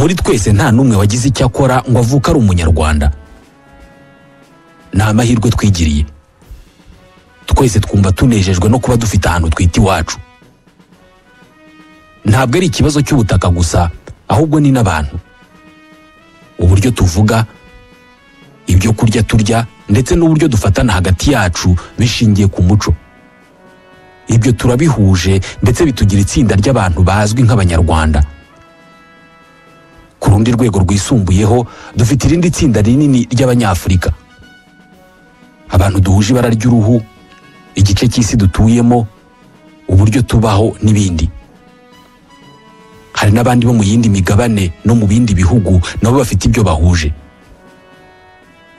Muri twese nta n'umwe wagize icyo akora ngo avuke ari Umunyarwanda. Ni amahirwe twigiriye. Twese twumva tunejejwe no kuba dufite ahantu twita iwacu. Ntabwo ari ikibazo cy'ubutaka gusa, ahubwo ni n'abantu, uburyo tuvuga, ibyo kurya turya, ndetse n'uburyo dufatana hagati yacu bishingiye ku muco. Ibyo turabihuje, ndetse bitugira itsinda ry'abantu bazwi nk'Abanyarwanda. Ku rundi rwego rwisumbuyeho, dufite irindi tsinda rinini ry'Abanyafurika, abantu duhuje ibara ry'uruhu, igice cy'isi dutuyemo, uburyo tubaho n'ibindi. Hari n'abandi bo mu yindi migabane no mu bindi bihugu, nabo bafite ibyo bahuje.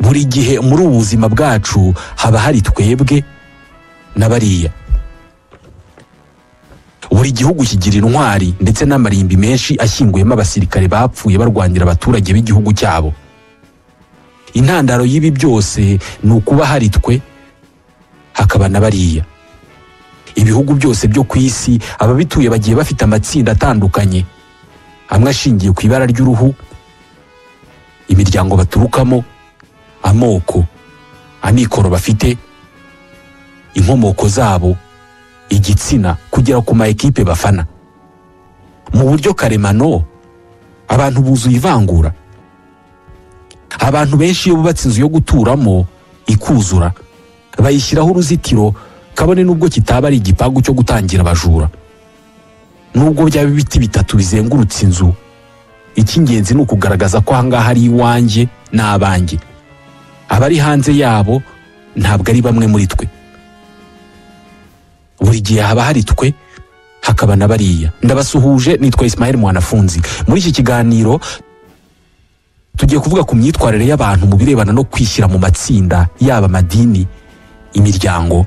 Buri gihe muri ubu buzima bwacu haba hari twebwe n'abariya. Buri gihugu kigira intwari ndetse n'amarimbi menshi ashyinguyemo abasirikare bapfuye barwanira abaturage b'igihugu cyabo. Intandaro y'ibi byose ni ukuba hari twe, hakaba na bariya. Ibihugu byose byo ku isi, ababituye bagiye bafite amatsinda atandukanye, amwe ashingiye ku ibara ry'uruhu, imiryango baturukamo, amoko, amikoro bafite, inkomoko zabo, igitsina, kugera ku ma ekipe bafana. Mu buryo karemano, abantu buzuye ivangura. Abantu benshi iyo bubatse inzu yo guturamo ikuzura, bayishyiraho uruzitiro, kabone n'ubwo kitaba ari igipangu cyo gutangira abajura. Nubwo byaba ibiti bitatu bizengurutse inzu, icy'ingenzi ni ukugaragaza ko ahangaha ari iwanjye n'abanjye. Abari hanze yabo ntabwo ari bamwe muri twe. Buri gihe haba hari twe, hakaba na bariya. Ndabasuhuje, nitwa Ismael Mwanafunzi. Muri iki kiganiro tugiye kuvuga ku myitwarire y'abantu mu birebana no kwishyira mu matsinda, yaba amadini, imiryango,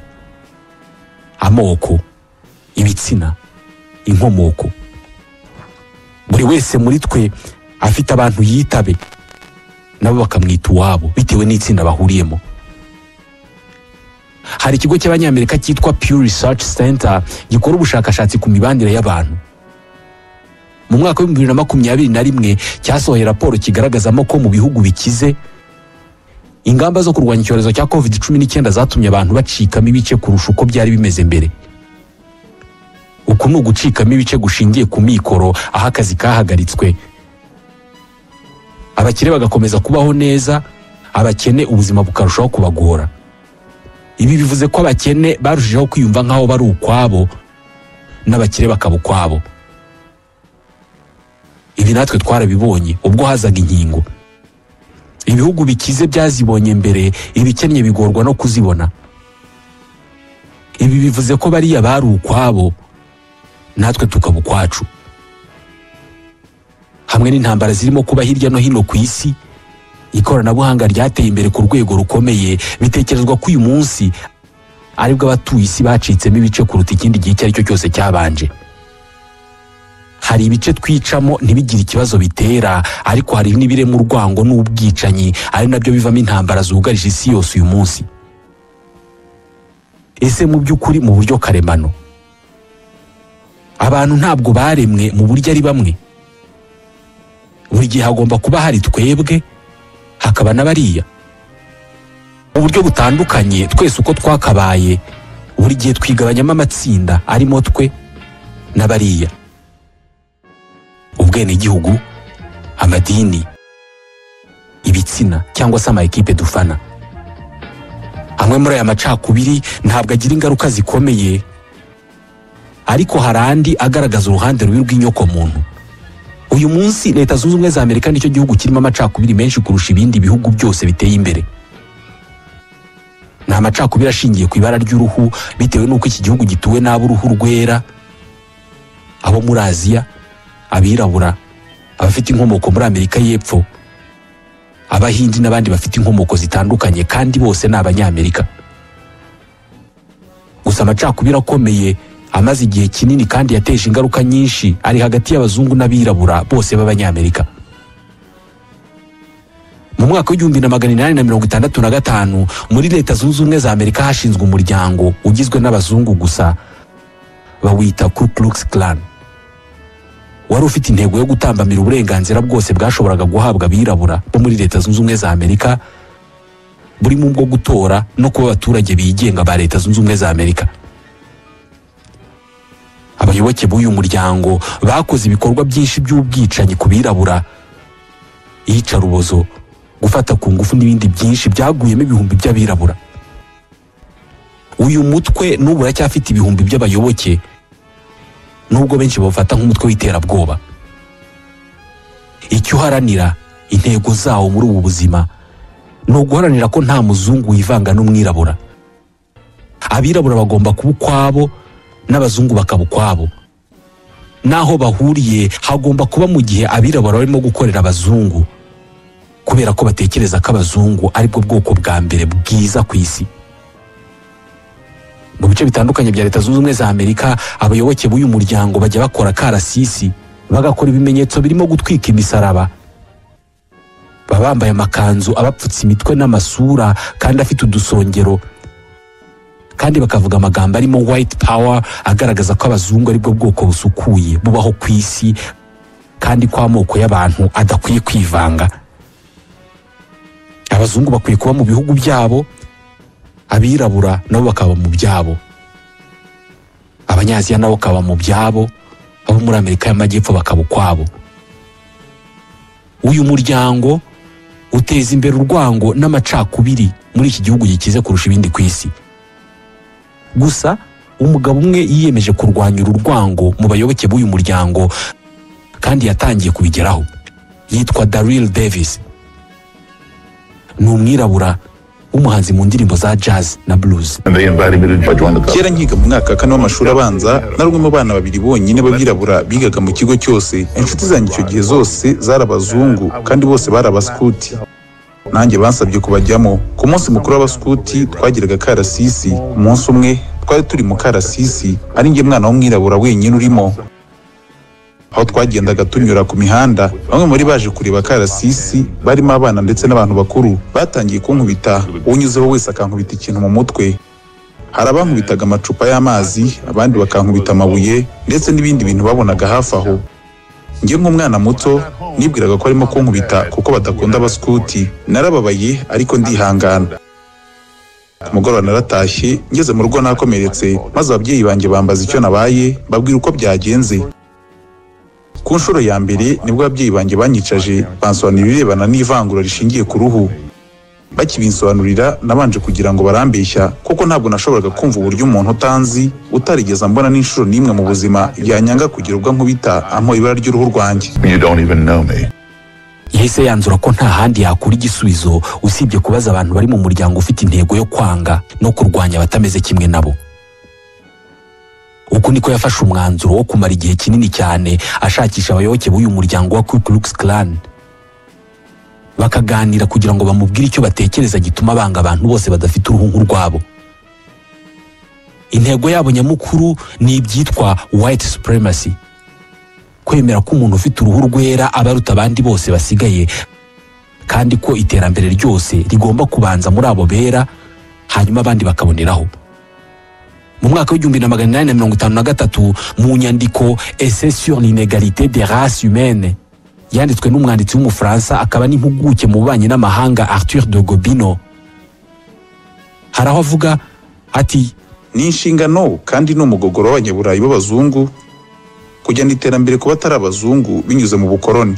amoko, ibitsina, inkomoko. Buri wese muri twe afite abantu yitabe, nabo bakamwita uwabo bitewe n'itsinda bahuriyemo. Hari ikigo cy'Abanyamerika cyitwa Pew Research Center gikora ubushakashatsi ku mibanire y'abantu. Mu mwaka wa 2021 cyasohoye raporo kigaragazamo ko mu bihugu bikize, ingamba zo kurwanya icyorezo cya COVID-19 zatumye abantu bacikamo ibice kurusha uko byari bimeze mbere. Uku ni ugucikamo ibice gushingiye ku mikoro, aho akazi kahagaritswe, abakire bagakomeza kubaho neza, abakene ubuzima bukarushaho kubagora. Ibi bivuze ko abakene barushijeho kwiyumva nk'aho bari ukwabo, n'abakire bakaba ukwabo. Ibi natwe twarabibonye ubwo hazaga inkingo. Ibihugu bikize byazibonye mbere, ibikennye bigorwa no kuzibona. Ibi bivuze ko bariya bari ukwabo, natwe tukaba ukwacu. Hamwe n'intambara zirimo kuba hirya no hino ku isi, ikoranabuhanga ryateye imbere ku rwego rukomeye, bitekerezwa ko uyu munsi aribwo abatuye isi bacitsemo ibice kuruta ikindi gihe icyo ari cyo cyose cyabanje. Hari ibice twicamo ntibigire ikibazo bitera, ariko hari n'ibirema urwango n'ubwicanyi, ari nabyo bivamo intambara zugarije isi yose uyu munsi. Ese mu by'ukuri, mu buryo karemano, abantu ntabwo baremwe mu buryo ari bamwe? Buri gihe hagomba kuba hari twebwe, hakaba n'abariya. Mu buryo butandukanye, twese uko twakabaye, buri gihe twigabanyamo amatsinda arimo twe n'abariya: ubwenegihugu, amadini, ibitsina cyangwa se ama ekipe dufana. Amwe muri aya macakubiri ntabwo agira ingaruka zikomeye, ariko hari andi agaragaza uruhande rubi rw'inyokomuntu. Uyu munsi Leta Zunze Ubumwe za Amerika nicyo gihugu kirimo amacakubiri menshi kurusha ibindi bihugu byose biteye imbere. Ni amacakubiri ashingiye ku ibara ry'uruhu, bitewe n'uko iki gihugu gituwe n'ab'uruhu rwera, abo muri Aziya, abirabura, abafite inkomoko muri Amerika y'Epfo, Abahindi n'abandi bafite inkomoko zitandukanye, kandi bose ni Abanyamerika. Gusa amacakubiri akomeye amaze igihe kinini kandi yateje ingaruka nyinshi ari hagati y'abazungu n'abirabura, bose b'Abanyamerika. Mu mwaka wa 1865, muri Leta Zunze Ubumwe za Amerika hashinzwe umuryango ugizwe n'abazungu gusa, bawita Ku Klux Klan. Wari ufite intego yo gutambamira uburenganzira bwose bwashoboraga guhabwa abirabura bo muri Leta Zunze Ubumwe za Amerika, burimo ubwo gutora no kuba abaturage bigenga ba Leta Zunze Ubumwe za Amerika. Abayoboke b'uyu muryango bakoze ibikorwa byinshi by'ubwicanyi ku birabura, iyicarubozo, gufata ku ngufu n'ibindi byinshi byaguyemo ibihumbi by'abirabura. Uyu mutwe n'ubu uracyafite ibihumbi by'abayoboke, nubwo benshi bawufata nk'umutwe w'iterabwoba. Icyo uharanira, intego zawo muri ubu buzima, ni uguharanira ko nta muzungu wivanga n'umwirabura. Abirabura bagomba kuba ukwabo n'abazungu bakaba ukwabo. Naho bahuriye hagomba kuba mu gihe abirabura barimo gukorera abazungu, kubera ko batekereza ko abazungu aribwo bwoko bwa mbere bwiza ku isi. Mu bice bitandukanye bya Leta Zunze Ubumwe za Amerika, abayoboke b'uyu muryango bajya bakora karasisi, bagakora ibimenyetso birimo gutwika imisaraba. Baba bambaye amakanzu abapfutse imitwe n'amasura kandi afite udusongero, kandi bakavuga amagambo arimo white power, agaragaza ko abazungu aribwo bwoko busukuye bubaho ku isi, kandi ko amoko y'abantu adakwiye kwivanga. Abazungu bakwiye kuba mu bihugu byabo, abirabura nabo bakaba mu byabo, Abanyaziya nabo bakaba mu byabo, abo muri Amerika y'Amajyepfo bakaba ukwabo. Uyu muryango uteza imbere urwango n'amacakubiri muri iki gihugu gikize kurusha ibindi ku isi. Gusa umugabo umwe yiyemeje kurwanya uru rwango mu bayoboke b'uyu muryango, kandi yatangiye kubigeraho. Yitwa Daryl Davis, ni umwirabura w'umuhanzi mu ndirimbo za jazz na blues. And they invited me to join the club. Kera nkiga mu mwaka wa kane w'amashuri abanza, nari umwe mu bana babiri bonyine b'abirabura bigaga mu kigo cyose. Inshuti zanjye icyo gihe zose zari abazungu, kandi bose bari abaskuti. Nanjye bansabye kubajyamo. Ku munsi mukuru w'abaskuti twagiraga karasisi. Umunsi umwe twari turi mu karasisi, ari njye mwana w'umwirabura wenyine urimo. Aho twagendaga tunyura ku mihanda, bamwe muri baje kureba karasisi, barimo abana ndetse n'abantu bakuru, batangiye kunkubita. Unyuzeho wese akankubita ikintu mu mutwe. Hari abankubitaga amacupa y'amazi, abandi bakankubita amabuye ndetse n'ibindi bintu babonaga hafi aho. Njye nk'umwana muto nibwiraga ko arimo kunkubita kuko badakunda abaskuti. Narababaye ariko ndihangana. Ku mugoroba naratashye, ngeze mu rugo nakomeretse, maze ababyeyi banjye bambaza icyo nabaye, babwira uko byagenze. Ku nshuro ya mbere nibwo ababyeyi banjye banyicaje, bansobanurira ibirebana n'ivangura rishingiye ku ruhu. Bakibinsobanurira nabanje kugira ngo barambeshya, kuko ntabwo nashoboraga kumva uburyo umuntu utanzi, utarigeze ambona n'inshuro n'imwe mu buzima, yanyanga kugira ubwo ankubita ampoye ibara ry'uruhu rwanjye. You don't even know me. Yahise yanzura ko nta handi yakura igisubizo usibye kubaza abantu bari mu muryango ufite intego yo kwanga no kurwanya abatameze kimwe nabo. Uku niko yafashe umwanzuro wo kumara igihe kinini cyane ashakisha abayoboke b'uyu muryango wa Ku Klux Klan, bakaganira kugira ngo bamubwire icyo batekereza gituma banga abantu bose badafite uruhu nk'urwabo. Intego yabo nyamukuru ni ibyitwa white supremacy, kwemera ko umuntu ufite uruhu rwera aba aruta abandi bose basigaye, kandi ko iterambere ryose rigomba kubanza muri abo bera, hanyuma abandi bakaboneraho. Mu mwaka w'1853, mu nyandiko Essai sur l'inégalité des races humaines, yanditswe n'umwanditsi w'Umufaransa akaba n'impuguke mu bubanyi n'amahanga Arthur de Gobineau, hari aho avuga ati: Ni inshingano kandi ni umugogoro w'Abanyaburayi b'abazungu kujyana iterambere ku batari abazungu binyuze mu bukoroni.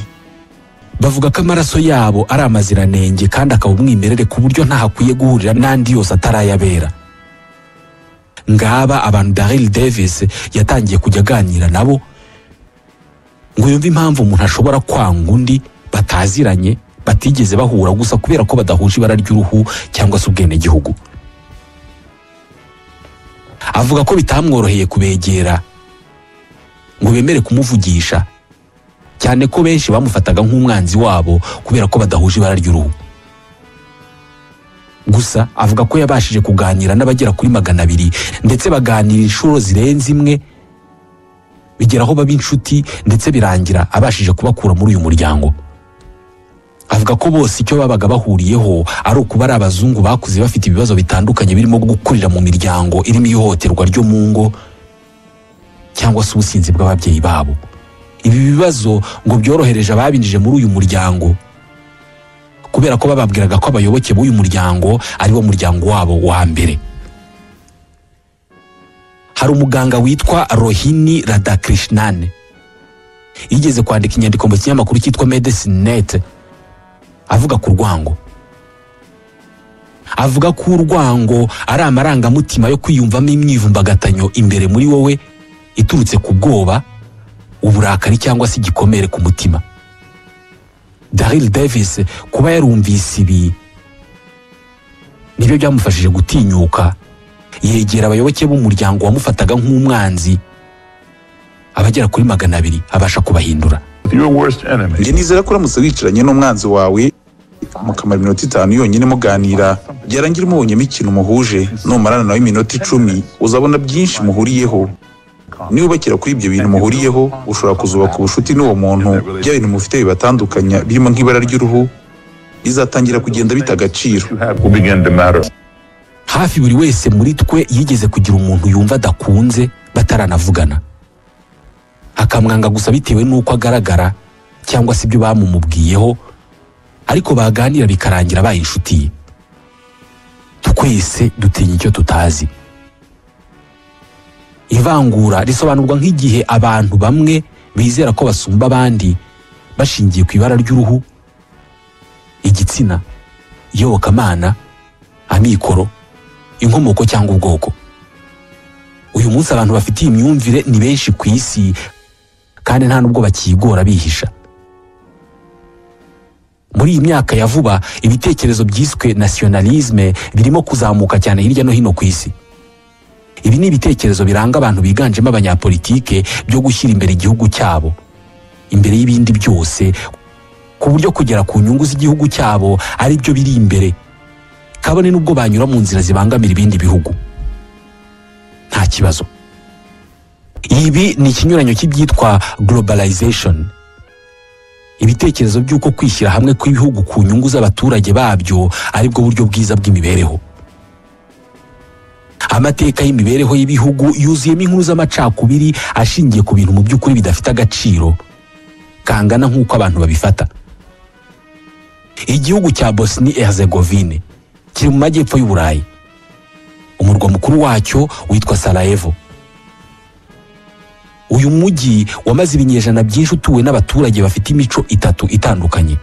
Bavuga ko amaraso yabo ari amaziranenge kandi akaba umwimerere, ku buryo ntahakwiye guhurira n'andi yose atarayabera. Ngaba abantu Daryl Davis yatangiye kujya aganira nabo ngo yumve impamvu umuntu ashobora kwanga undi bataziranye, batigeze bahura, gusa kubera ko badahuje ibara ry'uruhu cyangwa se ubwenegihugu. Avuga ko bitamworoheye kubegera ngo bemere kumuvugisha, cyane ko benshi bamufataga nk'umwanzi wabo kubera ko badahuje ibara ry'uruhu. Gusa avuga ko yabashije kuganira n'abagera kuri 200, ndetse baganira inshuro zirenze imwe, bigera aho baba inshuti, ndetse birangira abashije kubakura muri uyu muryango. Avuga ko bose icyo babaga bahuriyeho ari ukuba ari abazungu bakuze bafite ibibazo bitandukanye, birimo gukurira mu miryango irimo ihohoterwa ryo mu ngo cyangwa se ubusinzi bw'ababyeyi babo. Ibi bibazo ngo byorohereje ababinjije muri uyu muryango, kubera ko bababwiraga ko abayoboke b'uyu muryango ari wo muryango wabo wa mbere. Hari umuganga witwa Rohini Radhakrishnan yigeze kwandika inyandiko mu kinyamakuru cyitwa Medicine Net avuga ku rwango. Avuga ko urwango ari amarangamutima yo kwiyumvamo imyivumbagatanyo imbere muri wowe iturutse ku bwoba, uburakari cyangwa se igikomere ku mutima. Daryl Davis kuba yarumvise ibi nibyo byamufashije gutinyuka, yegera abayoboke b'umuryango wamufataga nk'umwanzi abagera kuri 200 abasha kubahindura. Your worst enemy. Njye nizera ko uramutse wicaranye n'umwanzi wawe mukamara iminota 5 yonyine muganira, byarangira umubonyemo ikintu muhuje, numarana nawe iminota 10 uzabona byinshi muhuriyeho. Niba ubakira kuri ibyo bintu muhuriyeho, ushobora kuzubaka ubucuti n'uwo muntu. Bya bintu mufite bibatandukanya birimo nk'ibara ry'uruhu bizatangira kugenda bita agaciro. You have will begin to matter. Hafi buri wese muri twe yigeze kugira umuntu yumva adakunze bataranavugana, akamwanga gusa bitewe n'uko agaragara cyangwa se ibyo bamumubwiyeho, ariko baganira bikarangira baye inshuti ye. Twese dutinya icyo tutazi. Ivangura risobanurwa nk'igihe abantu bamwe bizera ko basumba abandi bashingiye ku ibara ry'uruhu, igitsina, iyobokamana, amikoro, inkomoko cyangwa ubwoko. Uyu munsi abantu bafite iyi myumvire ni benshi ku isi, kandi nta nubwo bakigora bihisha. Muri iyi myaka ya vuba ibitekerezo byiswe nationalisme birimo kuzamuka cyane hirya no hino ku isi. Ibi ni ibitekerezo biranga abantu biganjemo abanyapolitike byo gushyira imbere igihugu cyabo imbere y'ibindi byose, ku buryo kugera ku nyungu z'igihugu cyabo ari byo biri imbere, kabone n'ubwo banyura mu nzira zibangamira ibindi bihugu, nta kibazo. Ibi ni ikinyuranyo cy'ibyitwa globalization, ibitekerezo by'uko kwishyira hamwe kw'ibihugu ku nyungu z'abaturage babyo aribwo buryo bwiza bw'imibereho. Amateka y'imibereho y'ibihugu yuzuyemo inkuru z'amacakubiri ashingiye ku bintu mu by'ukuri bidafite agaciro kangana nk'uko abantu babifata. Igihugu cya Bosnie Herzegovine kiri mu majyepfo y'Uburayi. Umurwa mukuru wacyo witwa Sarajevo. Uyu mujyi wamaze ibinyejana byinshi utuwe n'abaturage bafite imico 3 itandukanye.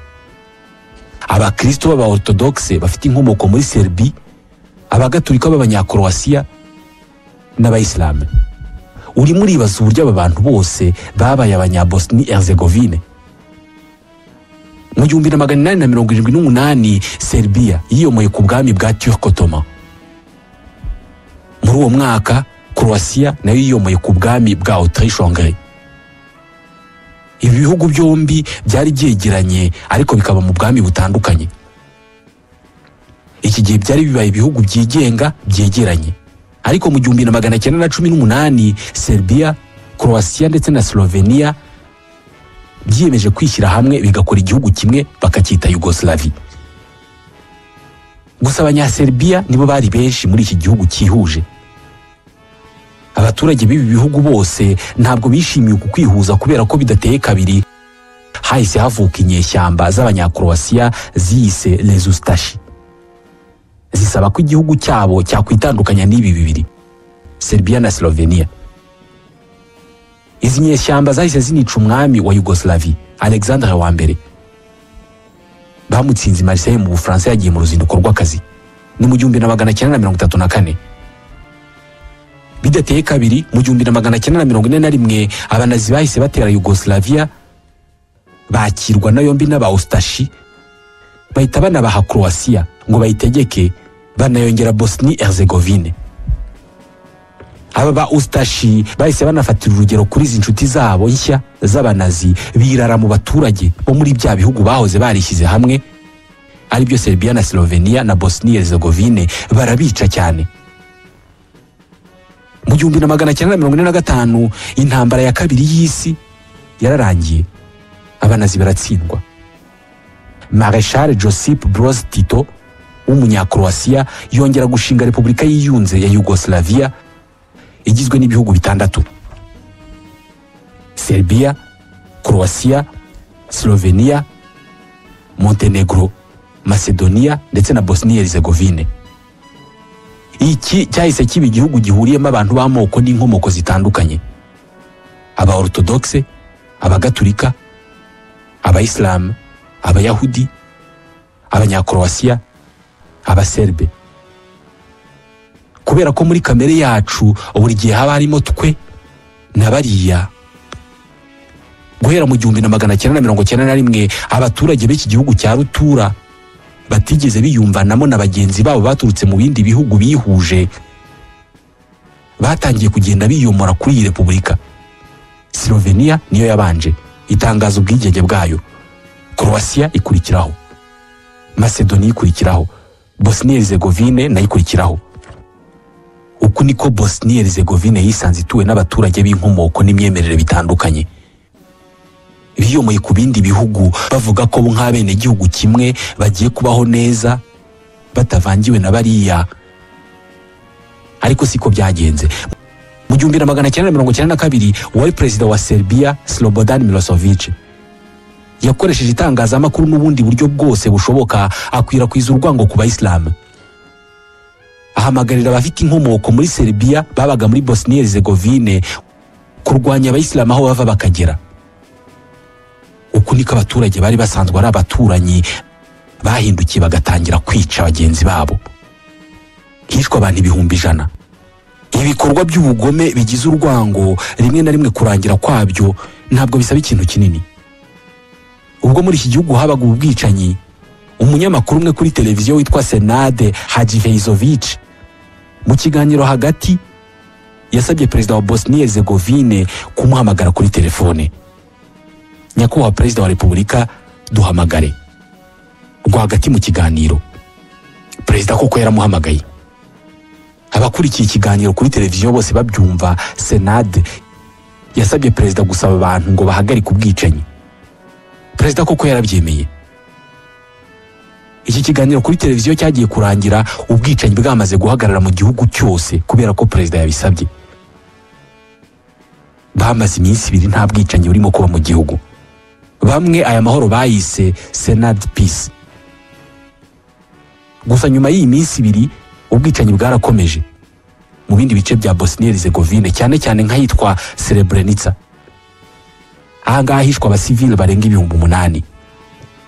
Abakristo b'aba-orthodoxe bafite inkomoko muri Serbie, abagatolika b'abanyakroatia n'abayisilamu. Urimo uribaza uburyo aba bantu bose babaye abanya-Bosnie Herzegovine. Mu 1878 Serbia yiyomoye ku bwami bwa Turk Ottoman. Muri uwo mwaka Croatia nayo yiyomoye ku bwami bwa Autriche-Hongrie. Ibi bihugu byombi byari byegeranye ariko bikaba mu bwami butandukanye. Iki gihe byari bibaye ibihugu byigenga byegeranye. Ariko mu 1918 Serbia, Croatia ndetse na Slovenia byiyemeje kwishyira hamwe bigakora igihugu kimwe bakacyita Yugoslavia. Gusa abanyaserbia nibo bari benshi muri iki gihugu cyihuje. Abaturage b'ibi bihugu bose ntabwo bishimiye uku kwihuza kubera ko bidateye kabiri hahise havuka inyeshyamba z'abanyakroatia ziyise les Ustashi, zisaba ko igihugu cyabo cyakwitandukanya n'ibi bibiri, Serbia na Slovenia. Izi nyeshyamba zahise zinica umwami wa Yugoslavia Alexandre wa mbere. Bamutsinze Marseille mu Bufaransa yagiye mu ruzinduko rw'akazi. Ni mu 1934. Bidateye kabiri mu 1941 abanazi bahise batera Yugoslavia, bakirwa na yombi n'aba Ustashi, bahita banabaha Croatia ngo bayitegeke, banayongera Bosnie Herzegovine. Aba ba Ustashi bahise banafatira urugero kuri izi nshuti zabo nshya z'abanazi, birara mu baturage bo muri bya bihugu bahoze barishyize hamwe aribyo Serbia na Slovenia na Bosnie Herzegovine, barabica cyane. Mu 1945 intambara ya kabiri y'isi yararangiye, abanazi baratsindwa. Marshal Josip Broz Tito w'umunyakroatia yongera gushinga Repubulika yiyunze ya Yugoslavia igizwe n'ibihugu 6: Serbia, Croatia, Slovenia, Montenegro, Macedonia ndetse na Bosnia Herzegovine. Iki cyahise kiba igihugu gihuriyemo abantu b'amoko n'inkomoko zitandukanye: aba Orthodoxe, Abagatulika, Abayisilamu, Abayahudi, Abanyakroatia, Abaserbe. Kubera ko muri kamere yacu buri gihe haba harimo twe na bariya, guhera mu 1991 abaturage b'iki gihugu cya rutura batigeze biyumvanamo na bagenzi babo baturutse mu bindi bihugu bihuje, batangiye kugenda biyomora kuri iyi repubulika. Slovenia niyo yabanje itangaza ubwigenge bwayo, Croatia ikurikiraho, Macedonia ikurikiraho, Bosnia Herzegovine nayo ikurikiraho. Uku niko Bosnia Herzegovine yisanze ituwe n'abaturage b'inkomoko n'imyemerere bitandukanye, biyomoye ku bindi bihugu, bavuga ko bo nk'abenegihugu kimwe bagiye kubaho neza batavangiwe na bariya. Ariko siko byagenze. Mu 1992 uwari perezida wa Serbia Slobodan Milosevic yakoresheje itangazamakuru n'ubundi buryo bwose bushoboka akwirakwiza urwango ku bayisilamu, ahamagarira abafite inkomoko muri Serbia babaga muri Bosnia Herzegovine kurwanya abayisilamu aho bava bakagera. Uku niko abaturage bari basanzwe ari abaturanyi bahindukiye bagatangira kwica bagenzi babo. Hishwe abantu 100,000. Ibikorwa by'ubugome bigize urwango rimwe na rimwe kurangira kwabyo ntabwo bisaba ikintu kinini. Ubwo muri iki gihugu habaga ubwicanyi, umunyamakuru umwe kuri televiziyo witwa Senade Hadžifejzović mu kiganiro hagati yasabye perezida wa Bosnia Herzegovine kumuhamagara kuri telefone. Nyakubahwa perezida wa repubulika, duhamagare. Rwagati mu kiganiro perezida koko yaramuhamagaye. Abakurikiye ikiganiro kuri televiziyo bose babyumva, Senade yasabye perezida gusaba abantu ngo bahagarike ubwicanyi. Perezida koko yarabyemeye. Iki kiganiro kuri televiziyo cyagiye kurangira ubwicanyi bwamaze guhagarara mu gihugu cyose kubera ko perezida yabisabye. Bamaze iminsi 2 nta bwicanyi burimo kuba mu gihugu. Bamwe aya mahoro bayise Senate Peace. Gusa nyuma y'iyi minsi 2 ubwicanyi bwarakomeje mu bindi bice bya Bosnia Herzegovine, cyane cyane nk'ahitwa Srebrenica. Aha ngaha hishwe abasivile barenga 8,000,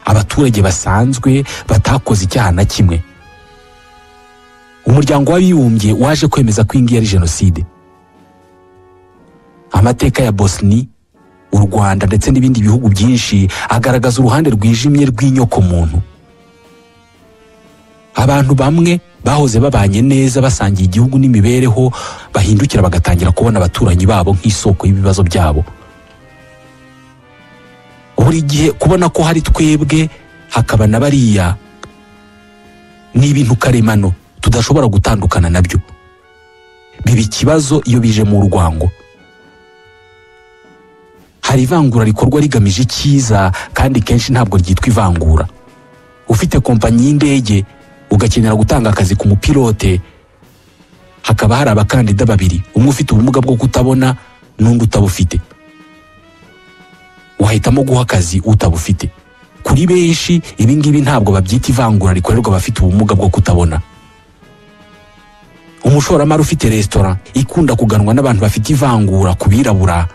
abaturage basanzwe batakoze icyaha na kimwe. Umuryango w'abibumbye waje kwemeza ko iyi ari jenoside. Amateka ya Bosnia, u Rwanda ndetse n'ibindi bihugu byinshi agaragaza uruhande rwijimye rw'inyoko muntu. Abantu bamwe bahoze babanye neza basangiye igihugu n'imibereho bahindukira bagatangira kubona abaturanyi babo nk'isoko y'ibibazo byabo. Buri gihe kubona ko hari twebwe hakaba na bariya ni ibintu karemano tudashobora gutandukana nabyo. Biba ikibazo iyo bije mu rwango. Hari ivangura rikorwa rigamije icyiza kandi kenshi ntabwo ryitwa ivangura. Ufite kompanyi y'indege ugakenera gutanga akazi ku mupilote, hakaba hari abakandida babiri, umwe ufite ubumuga bwo kutabona n'undi utabufite. Wahitamo guha akazi utabufite. Kuri benshi ibi ngibi ntabwo babyita ivangura rikorerwa abafite ubumuga bwo kutabona. Umushoramari ufite restaurant ikunda kuganwa n'abantu bafite ivangura ku birabura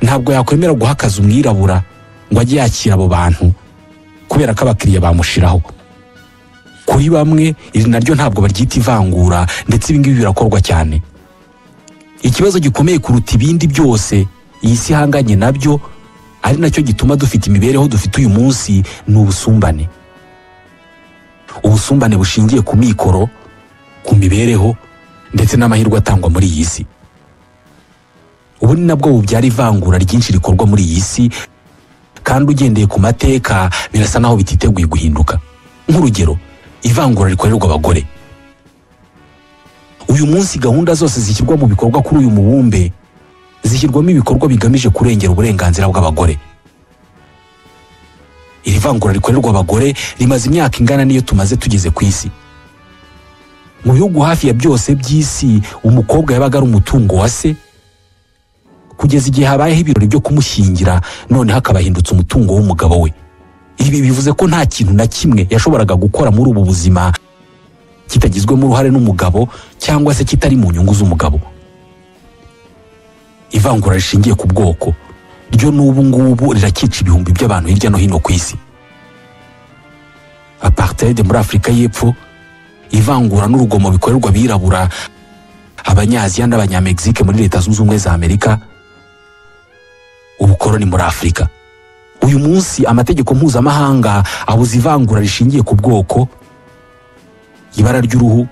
ntabwo yakwemera guha akazi umwirabura ngo ajye yakira abo bantu kubera ko abakiriya bamushiraho. Kuri bamwe iri naryo ntabwo baryita ivangura, ndetse ibi ngibi birakorwa cyane. Ikibazo gikomeye kuruta ibindi byose iyi si ihanganye nabyo, ari nacyo gituma dufite imibereho dufite uyu munsi, ni ubusumbane. Ubusumbane bushingiye ku mikoro, ku mibereho ndetse n'amahirwe atangwa muri iyi si. Ubu ni nabwo bubyara ivangura ryinshi rikorwa muri iyi si, kandi ugendeye ku mateka birasa naho bititeguye guhinduka. Nk'urugero, ivangura rikorerwa abagore. Uyu munsi gahunda zose zishyirwa mu bikorwa kuri uyu mubumbe zishyirwamo ibikorwa bigamije kurengera uburenganzira bw'abagore. Iri vangura rikorerwa abagore rimaze imyaka ingana n'iyo tumaze tugeze ku isi. Mu bihugu hafi ya byose by'isi, umukobwa yabaga ari umutungo wa se, Kugeza igihe habayeho ibirori byo kumushyingira, noneho akaba ahindutse umutungo w'umugabo we. Ibi bivuze ko nta kintu na kimwe yashoboraga gukora muri ubu buzima kitagizwemo uruhare n'umugabo cyangwa se kitari mu nyungu z'umugabo. Ivangura rishingiye ku bwoko ryo n'ubu ngubu rirakica ibihumbi by'abantu hirya no hino ku isi. Apartheid muri Afurika y'Epfo, ivangura n'urugomo bikorerwa abirabura, Abanyaziya n'Abanyamegizike muri Leta Zunze Ubumwe za Amerika, ubukoroni muri Afurika. Uyu munsi amategeko mpuzamahanga abuza ivangura rishingiye ku bwoko, ibara ry'uruhu,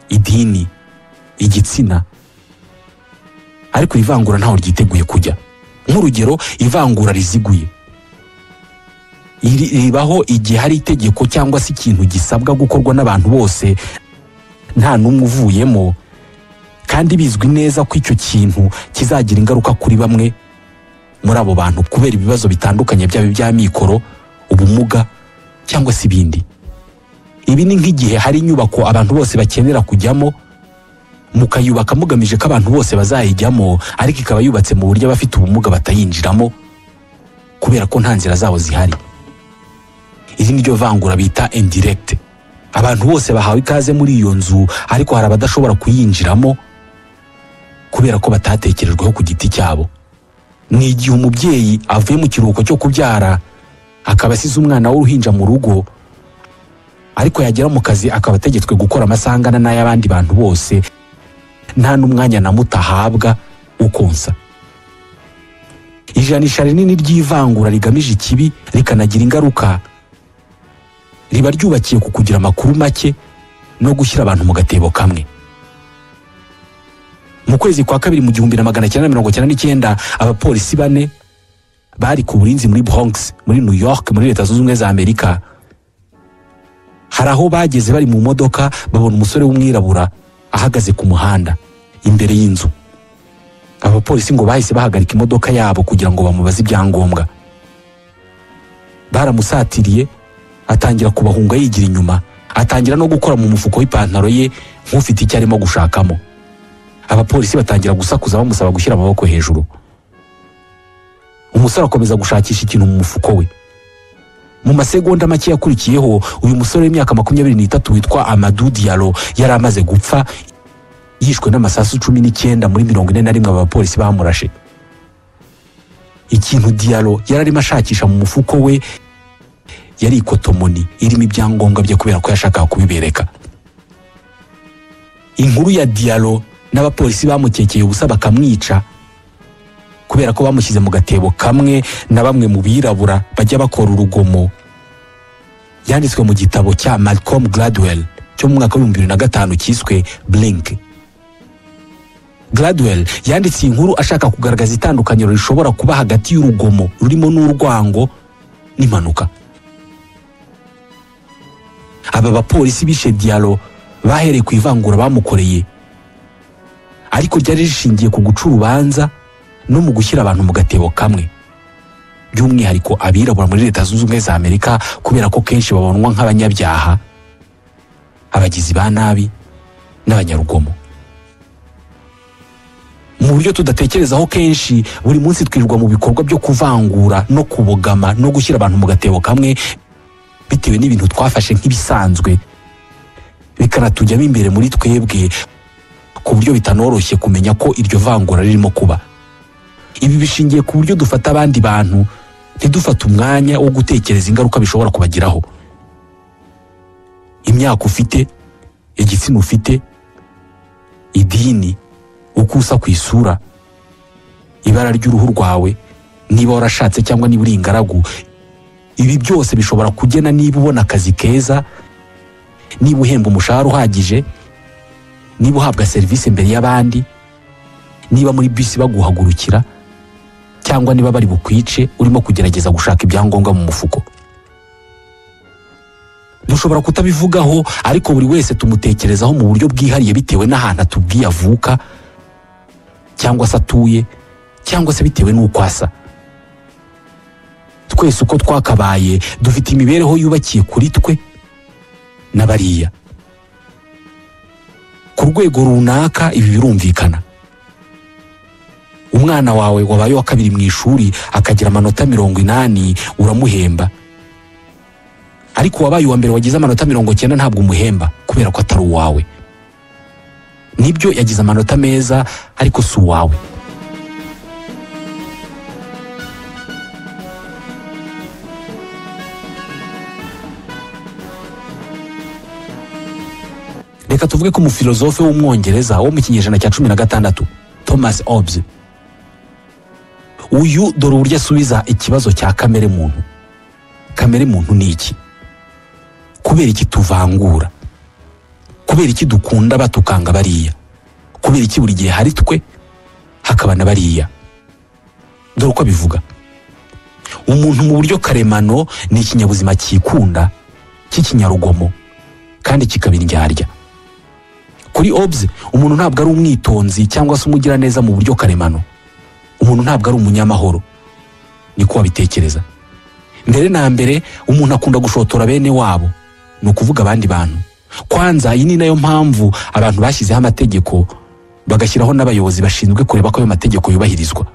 idini, igitsina, ariko iri vangura ntaho ryiteguye kujya. Nk'urugero, ivangura riziguye iri ribaho igihe hari itegeko cyangwa se ikintu gisabwa gukorwa n'abantu bose nta n'umwe uvuyemo, kandi bizwi neza ko icyo kintu kizagira ingaruka kuri bamwe muri abo bantu kubera ibibazo bitandukanye, byaba iby'amikoro, ubumuga cyangwa se ibindi. Ibi ni nk'igihe hari inyubako abantu bose bakenera kujyamo, mukayubaka mugamije ko abantu bose bazayijyamo, ariko ikaba yubatse mu buryo abafite ubumuga batayinjiramo kubera ko nta nzira zabo zihari. Iri ni ryo vangura bita indirect. Abantu bose bahawe ikaze muri iyo nzu, ariko hari abadashobora kuyinjiramo kubera ko batatekerejweho ku giti cyabo. Ni igihe umubyeyi avuye mu kiruhuko cyo kubyara akaba asize umwana w'uruhinja mu rugo, ariko yagera mu kazi akaba ategetswe gukora amasaha angana n'ay'abandi bantu bose, nta n'umwanya na muto ahabwa wo konsa. Ijanisha rinini ry'ivangura rigamije ikibi rikanagira ingaruka riba ryubakiye ku kugira amakuru make no gushyira abantu mu gatebo kamwe. Mu kwezi kwa kabiri mu 1999, abapolisi bane bari ku burinzi muri Bronx muri New York muri Leta Zunze Ubumwe za Amerika, hari aho bageze bari mu modoka babona umusore w'umwirabura ahagaze ku muhanda imbere y'inzu. Abapolisi ngo bahise bahagarika imodoka yabo kugira ngo bamubaze ibyangombwa. Baramusatiriye atangira kubahunga yigira inyuma, atangira no gukora mu mufuko w'ipantaro ye nk'ufite icyo arimo gushakamo. Abapolisi batangira gusakuza bamusaba gushyira amaboko hejuru. Umusore akomeza gushakisha ikintu mu mufuko we. Mu masegonda make yakurikiyeho, uyu musore w'imyaka 23 witwa Amadou Diallo yari amaze gupfa, yishwe n'amasasu 19 muri 41 abapolisi bamurashe. Ikintu Diallo yari arimo ashakisha mu mufuko we yari ikotomoni irimo ibyangombwa bye kubera ko yashakaga kubibereka. Inkuru ya Diallo n'abapolisi bamukekeye ubusa bakamwica kubera ko bamushyize mu gatebo kamwe na bamwe mu birabura bajya bakora urugomo, yanditswe mu gitabo cya Malcolm Gladwell cyo mu mwaka wa 2005 cyiswe Blink. Gladwell yanditse iyi nkuru ashaka kugaragaza itandukaniro rishobora kuba hagati y'urugomo rurimo n'urwango n'impanuka. Aba bapolisi bishe Diallo bahereye ku ivangura bamukoreye, ariko ryari rishingiye ku guca urubanza no mu gushyira abantu mu gatebo kamwe, by'umwihariko abirabura muri Leta Zunze Ubumwe za Amerika, kubera ko kenshi babonwa nk'abanyabyaha, abagizi ba nabi n'abanyarugomo. Mu buryo tudatekerezaho kenshi, buri munsi twirirwa mu bikorwa byo kuvangura no kubogama no gushyira abantu mu gatebo kamwe bitewe n'ibintu twafashe nk'ibisanzwe, bikanatujyamo imbere muri twebwe ku buryo bitanoroshye kumenya ko iryo vangura ririmo kuba. Ibi bishingiye ku buryo dufata abandi bantu ntidufate umwanya wo gutekereza ingaruka bishobora kubagiraho. Imyaka ufite, igitsina ufite, idini, uko usa ku isura, ibara ry'uruhu rwawe, niba warashatse cyangwa niba uri ingaragu, ibi byose bishobora kugena niba ubona akazi keza, niba uhembwa umushahara uhagije, niba uhabwa serivisi imbere y'abandi, niba muri bisi baguhagurukira, cyangwa niba bari bukwice urimo kugerageza gushaka ibyangombwa mu mufuko. Dushobora kutabivugaho, ariko buri wese tumutekerezaho mu buryo bwihariye bitewe n'ahantu atubwiye avuka cyangwa se atuye, cyangwa se bitewe n'uko asa. Twese uko twakabaye dufite imibereho yubakiye kuri twe na bariya. Ku rwego runaka ibi birumvikana. Umwana wawe wabaye wa kabiri mu ishuri akagira amanota 80 uramuhemba, ariko wabaye uwa mbere wagize amanota 90 ntabwo umuhemba kubera ko atari uwawe. Nibyo yagize amanota meza ariko si uwawe. Reka tuvuge ko umufilozofe w'umwongereza wo mu kinyejana cya 16 Thomas Hobbes, uyu dore uburyo asubiza ikibazo cya kamere muntu. Kamere muntu ni iki? Kubera iki tuvangura? Kubera iki dukunda batukanga bariya? Kubera iki buri gihe hari twe hakaba na bariya? Dore uko abivuga. Umuntu mu buryo karemano ni ikinyabuzima cyikunda, cy'ikinyarugomo kandi kikaba indyarya. Kuri Hobbes, umuntu ntabwo ari umwitonzi cyangwa se umugiraneza mu buryo karemano. Umuntu ntabwo ari umunyamahoro, niko wabitekereza. Mbere na mbere umuntu akunda gushotora bene wabo, ni ukuvuga abandi bantu. Kwanza iyi ni nayo mpamvu abantu bashyizeho amategeko, bagashyiraho n'abayobozi bashinzwe kureba ko ayo mategeko yubahirizwa.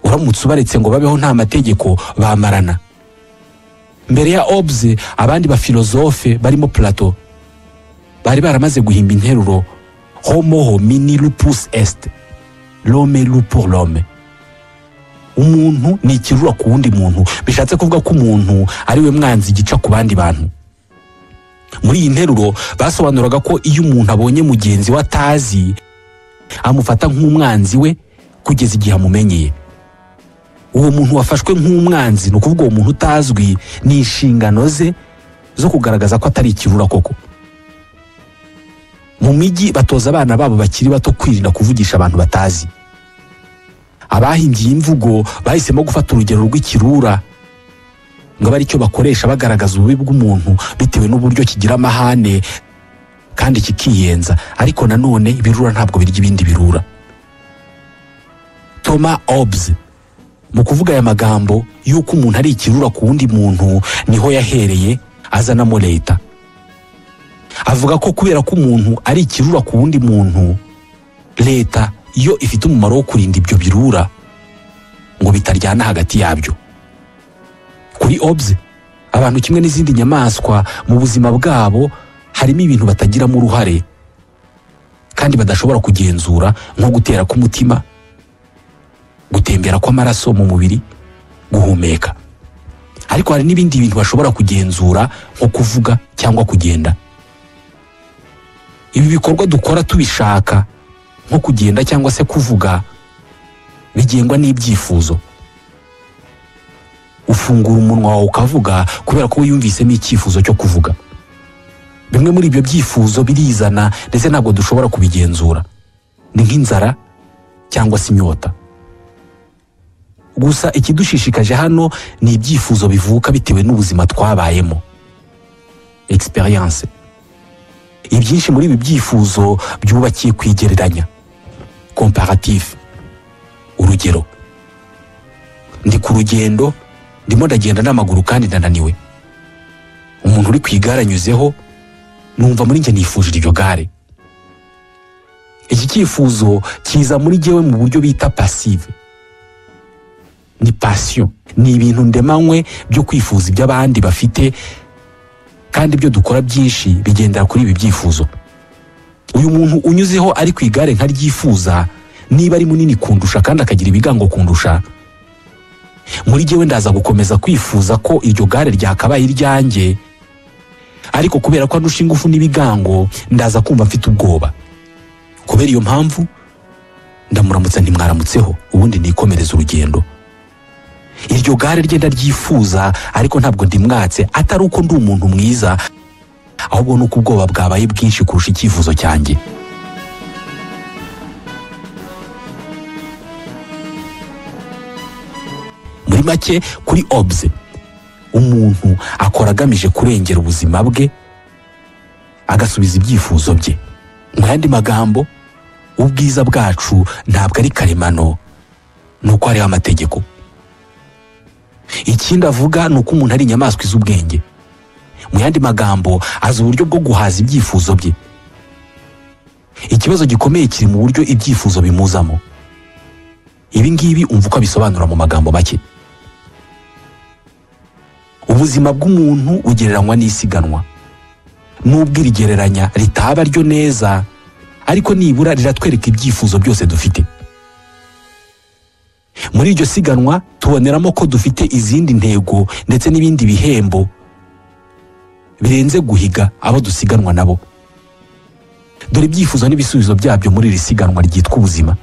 Uramutse ubaretse ngo babeho nta mategeko bamarana. Mbere ya Hobbes, abandi bafilozofe barimo Plato bari baramaze guhimba interuro homo homini lupus est, l'homme loup pour l'homme. Umuntu ni ikirura ku wundi muntu, bishatse kuvuga ko umuntu ari we mwanzi gica ku bandi bantu. Muri iyi nteruro basobanuraga ko iyo umuntu abonye mugenzi we atazi amufata nk'umwanzi we kugeza igihe amumenyeye. Uwo muntu wafashwe nk'umwanzi, ni ukuvuga uwo muntu utazwi, ni inshingano ze zo kugaragaza ko atari ikirura koko. Mu mijyi batoza abana babo bakiri bato kwirinda kuvugisha abantu batazi. Abahimbye imvugo bahisemo gufata urugero rw'ikirura ngo abe aricyo bakoresha bagaragaza ububi bw'umuntu bitewe n'uburyo kigira amahane kandi kikiyenza, ariko nanone ibirura ntabwo birya ibindi birura. Thomas Hobbes mu kuvuga aya magambo y'uko umuntu ari ikirura ku wundi muntu niho yahereye azanamo leta. Avuga ko kubera ko umuntu ari ikirura ku wundi muntu, leta iyo ifite umumaro wo kurinda ibyo birura ngo bitaryana hagati yabyo. Kuri Hobbes, abantu kimwe n'izindi nyamaswa mu buzima bwabo harimo ibintu batagiramo uruhare kandi badashobora kugenzura, nko gutera k'umutima, gutembera kw'amaraso mu mubiri, guhumeka. Ariko hari n'ibindi bintu bashobora kugenzura nko kuvuga cyangwa kugenda. Ibi bikorwa dukora tubishaka, nko kugenda cyangwa se kuvuga, bigengwa n'ibyifuzo. Ufungura umunwa wawe ukavuga kubera ko wiyumvisemo icyifuzo cyo kuvuga. Bimwe muri ibyo byifuzo birizana ndetse ntabwo dushobora kubigenzura, ni nk'inzara cyangwa se inyota. Gusa ikidushishikaje hano ni ibyifuzo bivuka bitewe n'ubuzima twabayemo, experience. Ibyinshi muri ibi byifuzo byubakiye kwigereranya, comparatif. Urugero, ndi ku rugendo, ndimo ndagenda n'amaguru kandi ndananiwe. Umuntu uri ku igare anyuzeho, numva muri njye nifuje iryo gare. Iki cyifuzo kiza muri jyewe mu buryo bita passive. Ni passion, ni ibintu ndemanywe byo kwifuza iby'abandi bafite, kandi ibyo dukora byinshi bigendera kuri ibi byifuzo. Uyu muntu unyuzeho ari ku igare nkaryifuza, niba ari munini kundusha kandi akagira ibigango kundusha, muri jyewe ndaza gukomeza kwifuza ko iryo gare ryakabaye iryanjye, ariko kubera ko andusha ingufu n'ibigango ndaza kumva mfite ubwoba. Kubera iyo mpamvu ndamuramutsa ntimwaramutseho, ubundi nikomereza urugendo. Iryo gare rye ndaryifuza ariko ntabwo ndimwatse, atari uko ndi umuntu mwiza, ahubwo nuko ubwoba bwabaye bwinshi kurusha icyifuzo cyanjye. Muri make, kuri Hobbes, umuntu akora agamije kurengera ubuzima bwe, agasubiza ibyifuzo bye. Mu yandi magambo, ubwiza bwacu ntabwo ari karemano, nuko hariho amategeko. Ikindi avuga ni uko umuntu ari inyamaswa iz'ubwenge. Mu yandi magambo, azi uburyo bwo guhaza ibyifuzo bye. Ikibazo gikomeye kiri mu buryo ibyifuzo bimuzamo. Ibi ngibi umva uko abisobanura mu magambo make. Ubuzima bw'umuntu bugereranywa n'isiganwa. Nubwo irigereranya ritaba ryo neza, ariko nibura riratwereka ibyifuzo byose dufite. Muri iryo siganwa tuboneramo ko dufite izindi ntego ndetse n'ibindi bihembo birenze guhiga abo dusiganwa nabo. Dore ibyifuzo n'ibisubizo byabyo muri iri siganwa ryitwa ubuzima.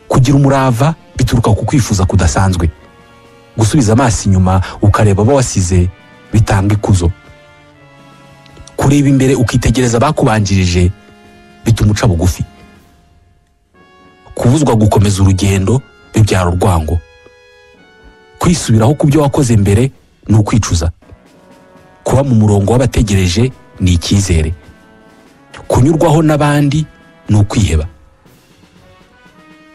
Kugira umurava bituruka ku kwifuza kudasanzwe. Gusubiza amaso inyuma ukareba abo wasize bitanga ikuzo. Kureba imbere ukitegereza abakubanjirije bituma uca bugufi. Kubuzwa gukomeza urugendo bibyara urwango. Kwisubiraho ku byo wakoze mbere ni ukwicuza. Kuba mu murongo w'abategereje ni icyizere. Kunyurwaho n'abandi ni ukwiheba.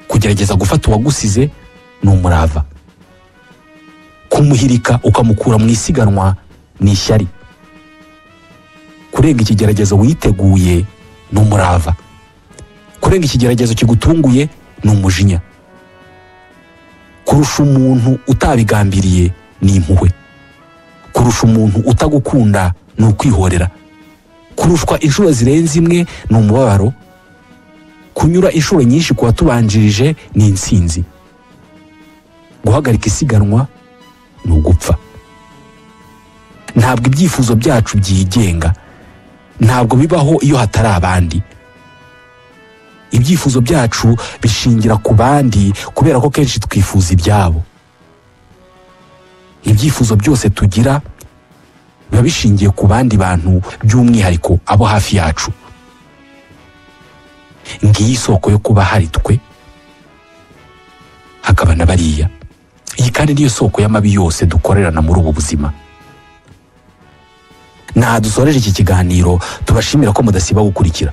Kugerageza gufata uwagusize ni umurava. Kumuhirika ukamukura mu isiganwa ni ishyari. Kurenga ikigeragezo witeguye ni umurava. Kurenga ikigeragezo kigutunguye ni umujinya. Kurusha umuntu utabigambiriye ni impuhwe. Kurusha umuntu utagukunda ni ukwihorera. Kurushwa inshuro zirenze imwe ni umubabaro. Kunyura inshuro nyinshi ku watubanjirije ni intsinzi. Guhagarika isiganwa ni ugupfa. Ntabwo ibyifuzo byacu byigenga. Ntabwo bibaho iyo hatari abandi. Ibyifuzo byacu bishingira ku bandi kubera ko kenshi twifuza ibyabo. Ibyifuzo byose tugira biba bishingiye ku bandi bantu, by'umwihariko abo hafi yacu. Ngiyi isoko yo kuba hari twe hakaba na bariya. Iyi kandi niyo soko y'amabi yose dukorerana muri ubu buzima. Nta dusoreje iki kiganiro, tubashimira ko mudasiba gukurikira.